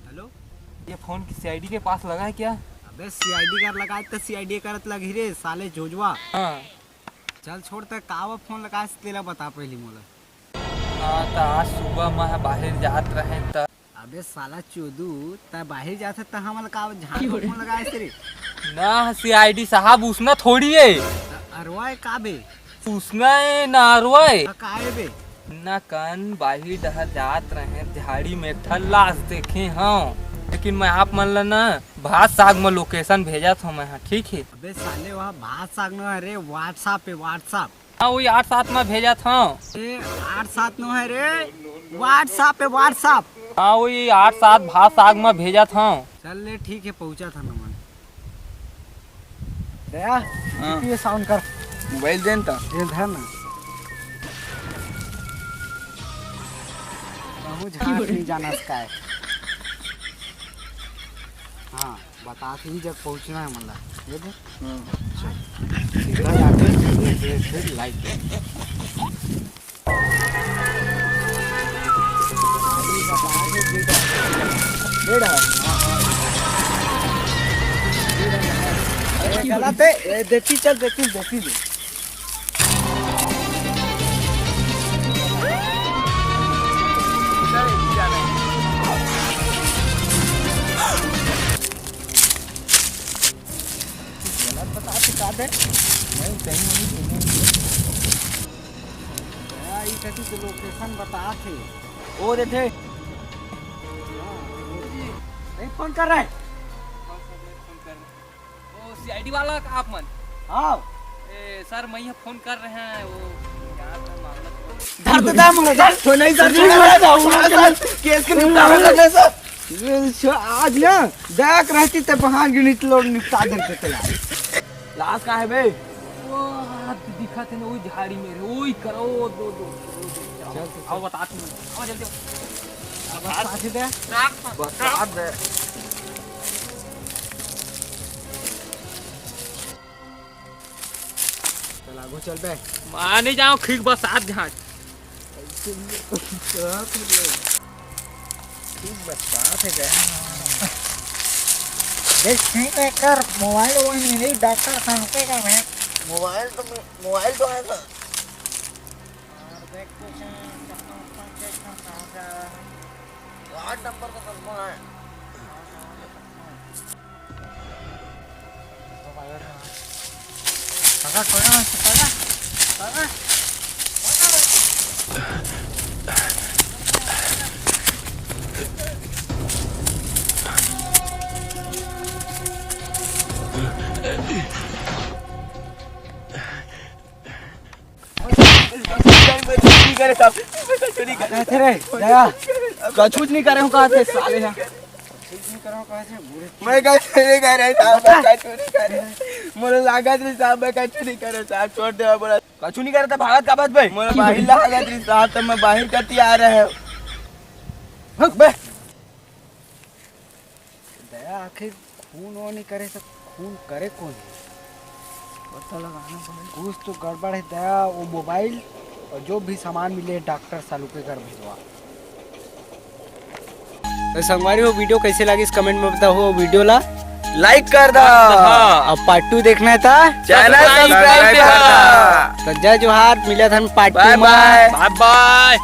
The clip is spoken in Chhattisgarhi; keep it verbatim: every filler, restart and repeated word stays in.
हेलो, ये फोन की सीआईडी के पास लगा है क्या? अबे सीआईडी कर लगा है तो सीआईडी करत लगी रे साले जोजवा। हाँ। चल छोड़, ते कावा फोन लगाए से तेला बता पहली मोला। हाँ, तो आज सुबह मैं बाहर जात रहे त अबे साला चोदू, तै बाहिर जाथे त हमन का झाड़ में फोन लगाए से रे? ना, सीआईडी साहब, उसना थोड़ी है। त अरवा है का बे? उसना है ना अरवा है। त का है बे? ना कन बाहिर डहर जात रहे, झाड़ी में एक ठन लाश देखे हव, लेकिन मैं आप मन ला ना भात साग में लोकेशन भेजत हव मैं हा, ठीक है? अबे साले, वह भात साग न है रे, WhatsApp पे, WhatsApp। हाँ, वही आठ सात में भेजत हव। ए, आठ सात नो है रे, WhatsApp पे WhatsApp। हाँ, वही आठ सात भात साग में भेजत हव। चल ले, ठीक है, पहुँचा था नमन। दया, हाँ। जीपीएस ऑन कर। मोबाइल देन ता। ये धर ना। कहूँ झांक नहीं जाना इसका है। हाँ। बतात ही जग पहुँचना है मन ला। ये दे। हाँ। चल। सीधा जाके फिर, फिर, फिर लाइट। बेड़ा। अरे, गलत है। ए, देखी चल, देखी, देखी दे। गलत बता के का दे? नहीं, कहीं नहीं, कहीं नहीं। गया, ई कथी के लोकेशन बता थे। ओ दे थे। हाँ, वो जी। नहीं फोन कर रहे। ओ, सीआईडी वाला का आप मन? हाँ। ए, सर, मैं ये फोन कर रहे हैं, वो यार, मैं मामला थोड़ा धर दे, धर, मुझे धर। तो नहीं सर, नहीं, छोड़ा, नहीं, छोड़ा, नहीं, सर। केस के निपटारा कर दे, सर। ये छ-, आज ना दया के रहती ते बहान गिनी तो लोग निपटा देते तेला। लाश का है बे? वो हाथ दिखा थे ना, वही झाड़ी में रे, वही करो, दो, दो, दो, दो, चल, चल, आओ, चल। बता तुम, आओ जल्दी आओ। बस, साथ ही दे। बस, साथ दे। चल, आगू चल बे। मां नहीं जाओ, खींच बस साथ झांक। ठीक बस साथ है गया। देख, ठीक है, कर, मोबाइल वोबाइल नहीं, डॉक्टर साहब के का है? मोबाइल तो, मोबाइल तो है ना। और देख, कुछ चश्मा उश्मा चेक कर, कहाँ से आया है? आठ नंबर का चश्मा है। कथी रे, दया? कछु नहीं करे हूँ, कहा थे साले हा। मैं कछु नहीं करे साहब, मैं कछु नहीं करे। मोला लागत नहीं साहब, मैं कछु नहीं करे साहब, छोड़ दे मोला। कछु नहीं करे तो भागत का बात बे? मोला बाहिर लागत नहीं साहब, तो मैं बाहिर कती आ रहे हूँ। हक बे। दया, आखिर खून वो नहीं करे तो खून करे कौन? पता लगाना पड़ेगा। कुछ तो गड़बड़ है दया, वो मोबाइल और जो भी सामान मिले डॉक्टर सालू के घर भिजवा। तो संगवारी हो, वीडियो कैसे लगी इस कमेंट में बताओ, वीडियो ला लाइक कर दा। हाँ। अब पार्ट टू देखना हे त चैनल सब्सक्राइब कर दा। त जय जोहार, मिलत हन पार्ट टू में। बाय बाय।